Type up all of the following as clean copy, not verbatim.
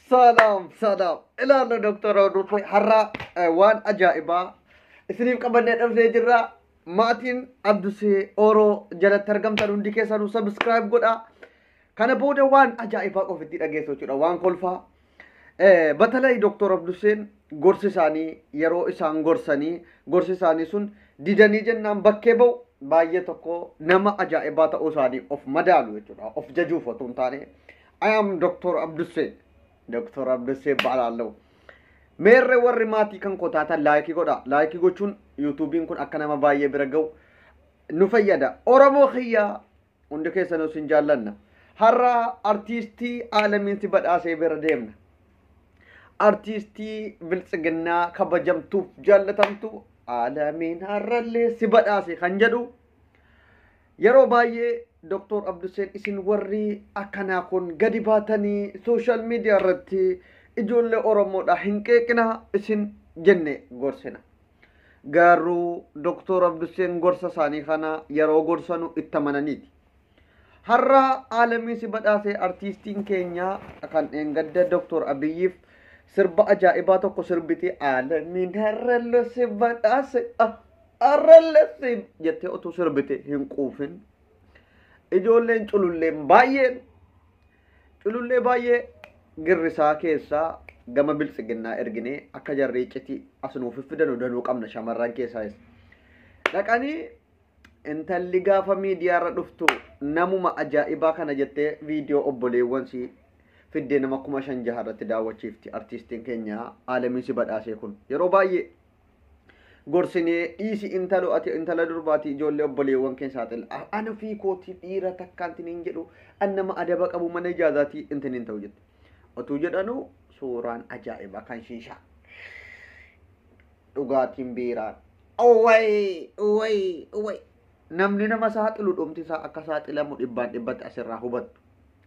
Salaam salaam. Ilaalla Dooktar Oduu har'a waan ajaa'ibaa isiniif qabannee dhufnee jirra. Maatiin Abdusee Oroo jalatti argamtan hundi keessanuu subscribe godhaa. Kana booda waan ajaa'ibaa ofitti dhageessu jechuudha. Waan kolfaa. Batalay Dooktar Abduseen gorsi isaanii yeroo isaan gorsanii gorsi isaanii sun didanii jennaan bakkee ba'u baay'ee tokko nama ajaa'ibaa ta'uu isaanii of madaalu jechuudha. Of jajuuf otoo hin taane. I am Dr. Abduseen. Dr. Abdusee Baalaallau. Meerre warri maatii kan koo taatan like godha. Like gochuun YouTubeiin kun akka nama baay'ee bira ga'u nu fayyada. Oromoo kiyyaa, hundi keessanuu sin jaallanna. Har'a artiistii Aalamiinsi badhaasee bira deemna. Artiistii biltsiginnaa kabajamtuuf jaallatamtu Aalamiin har'allee si badhaase kan jedhu yeroo baay'ee Dr. Abduseen isin warri akkanaa kun gadi baatanii social media irratti ijoollee Oromoodha hin qeeqina isin jenne gorsina. Garuu Dr. Abduseen gorsa isaanii kana yeroo gorsanu itti amananiiti. Har'a Aalamiin si badhaase artiistiin keenya kan dheengadda Dr. Abiyyiif sirba ajaa'ibaa tokko sirbite, "Aalamiin har'allee si badhaase, har'allee si" jettee otoo sirbite hin quufin. Ijoolleen cululleen baay'een culullee baay'ee girrisaa keessaa gama biltsiginnaa erginee akka jarri iccitii as nuuf fidanu danuu qabna shamarran keessaas. Dhaqanii intalli gaafa miidiyaarra dhuftu namuma ajaa'ibaa kana jettee viidiyoo obboleewwan si fiddee nama 5,000 irratti daawwachiifti. Artiistiin keenya Aalamiin si badhaasee kun yeroo baay'ee gorsinee, "Dhiisi intalo, ati intala durbaati, ijoollee obboleewwan keessa saaxil, ana fi kootii dhiira takkaan hin jedhu, an nama adaba qabu mana ijaazaatii intin hin ta'u" jette. Otuu jedhanu suuraan ajaa'ibaa kan shiishaa dhugaatiin biiraan owway owway owway, namni nama saaxilu dhumti isaa akka saaxilamu dhibbaan dhibbatti asirraa hubattu.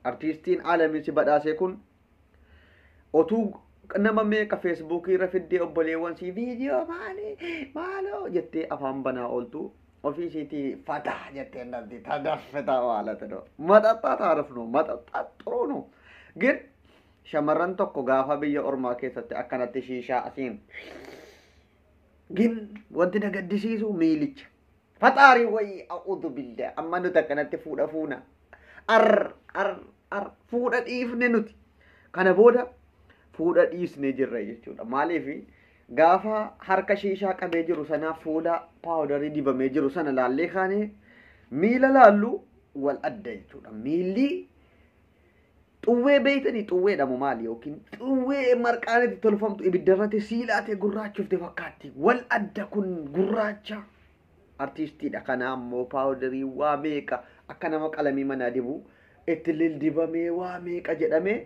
Artiistiin Aalamiin si badhaasee kun otuu nama meeqa Facebookii irra fiddee obboleewwan si viidiyoo maali maaloo jettee afaan banaa ooltu, ofii isiitii fataa jettee namti tagaffata ማለት ነው። መጠጣት አሪፍ ነው። መጠጣት ጥሩ ነው። ግን shamarran tokko gaafa biyya ormaa keessatti akkanatti shiishaa asiin gin wanti na gaddisiisu miilicha. Faxaarii wayii, a'uudhu billah, amma nuti akkanatti fuudha fuuna. Ar ar ar, fuudha dhiifne nuti. Kana booda fuudha dhiisnee jirra jechuudha. Maaliif? Gaafa harka shiishaa qabee jiru sana, fuula powderii dibamee jiru sana laallee kaanee miila laallu wal adda jechuudha. Miilli xuwwee beeytanii, xuwweedhamu maali, yookiin xuwwee marqaan itti tolfamtu ibiddarratti siilaatee gurraachufte fakkaatti. Wal adda kun gurraacha artiistiidha. Kana ammoo powderii waa meeqa akka nama qalamii manaa dibu itti lildibamee waa meeqa jedhamee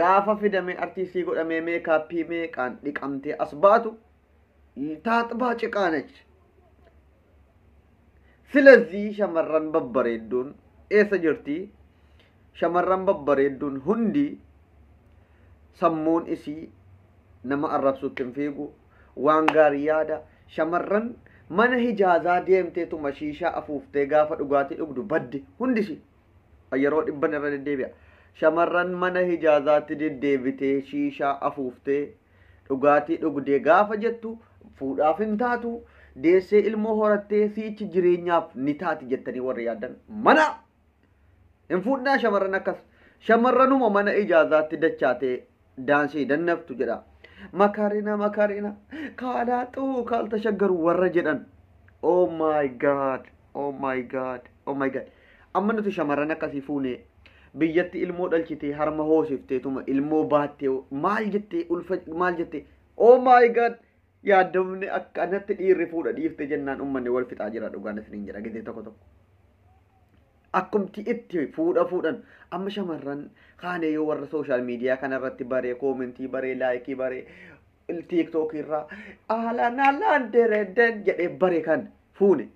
gaafa fidamee artiistii godhamee makeupii meeqaan dhiqamtee as baatu taaxibaa ጭቃ ነች። ስለዚህ shamarran babbareedduun eessa jirti? Shamarran babbareedduun hundi sammuun isii nama arrabsutti hin fiigu, waan gaarii yaada. Shamarran mana hijaazaa deemteetuma shiishaa afuuftee gaafa dhugaatii dhugdu badde hundisi yeroo dhibban irra deddeebi'a. Shamarran mana hijaazaatti deddeebitee shiishaa afuuftee dhugaatii dhugdee gaafa jettu fuudhaaf hin taatu, deessee ilmoo horattee siichi jireenyaaf ni taati jettanii warri yaaddan mana hin fuudhnaa. Shamarran akkas shamarranuma mana ijaazaatti dachaatee daansii dannaftu jedha. Makarina makarina kaalaaxuu kaaltashaggaru warra jedhan, oh my God, oh my God, oh my God. Amma nuti shamarran akkasii fuunee biyyatti ilmoo dhalchitee harma hoosifteetuma ilmoo baattee maal jettee ulfa maal jettee, oh my God, yaaddamni akkanatti dhiirri fuudha dhiifte jennaan ummanni wal fixaa jira. Dhugaan isiniin jedha, gizee tokko tokko. Akkumti itti fuudha fuudhan amma shamarran kaanee yoo warra social media kanarratti baree, commentii baree, likeii baree, TikTok irraa alaan alaan deredden jedhee bare kan fuune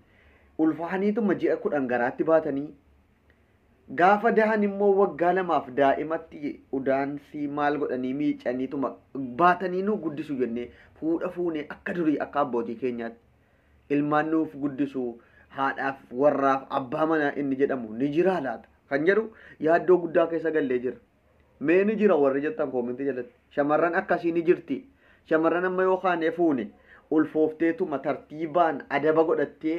ulfaaniituma ji'a 10 garaatti baatanii gaafa dahan immoo waggaa 2f daa'imatti udaansii maal godhanii miicaniituma baatanii nu guddisu jennee fuudha fuune, akka durii akka abbootii keenyaatti ilmaan nuuf guddisu, haadhaaf warraaf abbaa manaa inni jedhamu ni jiraa laata? Kan jedhu yaaddoo guddaa keessa gallee jira. Mee ni jira warri jettan koomentii jalatti. Shamarran akkasii ni jirti. Shamarran amma yoo kaanee fuune ulfoofteetuma tartiibaan adaba godhattee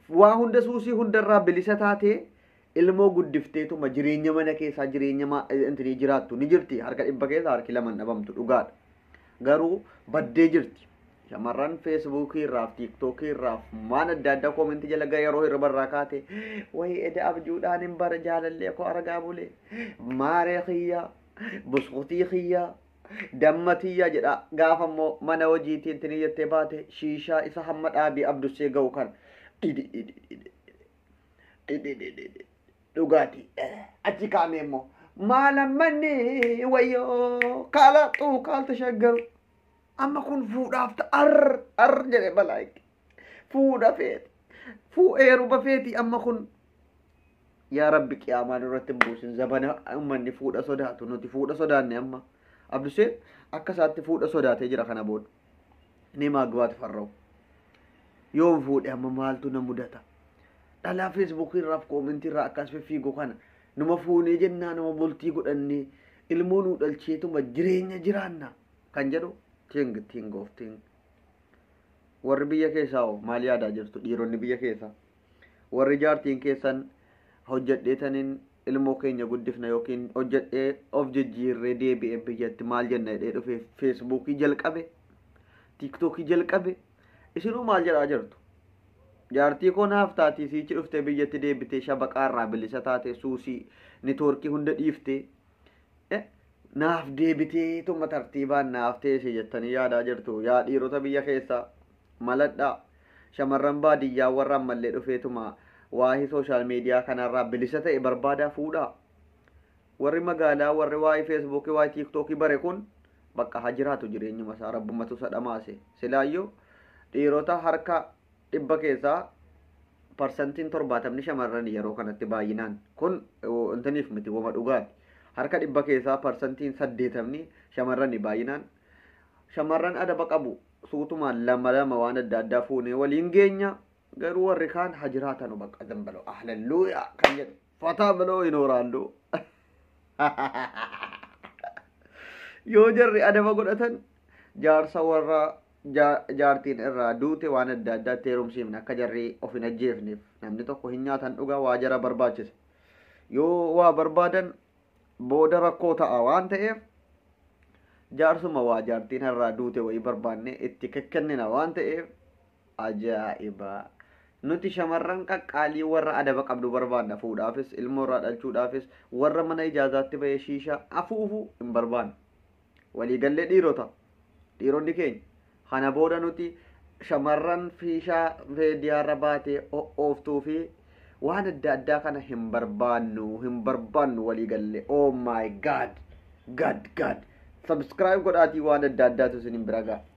waa hunda suusii hundarraa bilisa taatee ilmoo guddifteetuma jireenya mana keessaa jireenya intinii jiraattu ni jirti. Harka 100 keessaa harki 2 dhabamtu dhugaadha. Garuu baddee jirti. Shamarran feesbuukii irraaf tiiktookii irraaf waan adda addaa koomentii jala yeroo hirriba irraa kaate wayi eda abjuudhaan hin bara jaalallee koo argaa bule maaree xiyyaa buskutii xiyyaa damma xiyyaa jedha gaafa immoo mana hojiitiin tinii jettee baate shiishaa isa hamma dhaabii abdussee ga'u kan dhugaatii achi kaa'ame immoo maalammanni wayyoo kaalaxuu kaalta shaggaru. Amma kun fuudhaaf ar ar jedhe balaayik fuudha feeti fuudheeruba feeti amma kun yaa rabbi qiyaamaa nurratti hin buusin zabana ummanni fuudha sodaatu nuti fuudha sodaanne amma Abduseen akka isaatti fuudha sodaatee jira kana booda ni maagbaat farra'u yoom fuudhe amma maaltu na mudata dhalaa feesbuukii irraaf koomentii irraa akkas fiffiigu kana numa fuunee jennaa numa bultii godhannee ilmoo nuu dhalcheetuma jireenya jiraanna kan jedhu ting ting of ting. Warri biyya keessaa hoo maal yaadaa jirtu dhiironni biyya keessaa warri jaartiin keessan hojjedheetaniin ilmoo keenya guddifna yookiin hojjedhee of jijjiirree deebi'ee biyyatti maal jenna jedhee dhufee feesbuukii jalqabe tiiktookii jalqabe isinuu maal jedhaa jirtu jaartii koo naaf taatii siichi dhuftee biyyatti deebitee shabaqaarraa bilisa taatee suusii nitoorkii hunda dhiiftee naaf deebitee tuma tartiibaan naaf teesse jettanii yaadaa jirtu yaa dhiirota biyya keessaa maladhaa shamarran baadiyyaa warra ammallee dhufeetuma waa'ee sooshaal miidiyaa kanarraa bilisa ta'e barbaadaa fuudhaa warri magaalaa warri waa'ee feesbuukii waa'ee tiiktookii bare kun bakka haa jiraatu jireenyuma isaa rabbumatu isa dhamaase silaayyoo dhiirota harka 100 keessaa parsantiin 70 shamarran yeroo kanatti baay'inaan kun intaniif miti wama dhugaati. Harka 100 keessaa parsantiin 80 shamarran baay'inaan shamarran adaba qabu suutumaan lama lama waan adda addaa fuunee waliin geenya garuu warri kaan haa jiraatanu bakka zambaloo ahlalluuyaa kan jedhu fataa baloo hin horaalluu yoo jarri adaba godhatan jaarsa warra jaartiin irraa duute waan adda addaatti heerumsiifne akka jarri of hin ajjeefneef namni tokko hin nyaatan dhugaa waa jara barbaachisa yoo waa barbaadan booda rakkoo ta'a waan ta'eef jaarsuma waa jaartiin irraa duute wayii barbaanne itti kennina waan ta'eef ajaa'iba nuti shamarran qaqqaalii warra adaba qabdu barbaanna fuudhaafis ilmoo irraa dhalchuudhaafis warra mana ijaazaatti bahee shiishaa afuufu hin barbaanne waliigallee dhiironni keenya kana booda nuti shamarran fiishaa feediyaarra baatee o'ooftuu fi waan adda addaa kana hin barbaannu waliigallee oh my god god god subscribe godhaatii waan adda addaatu isin bira ga'a.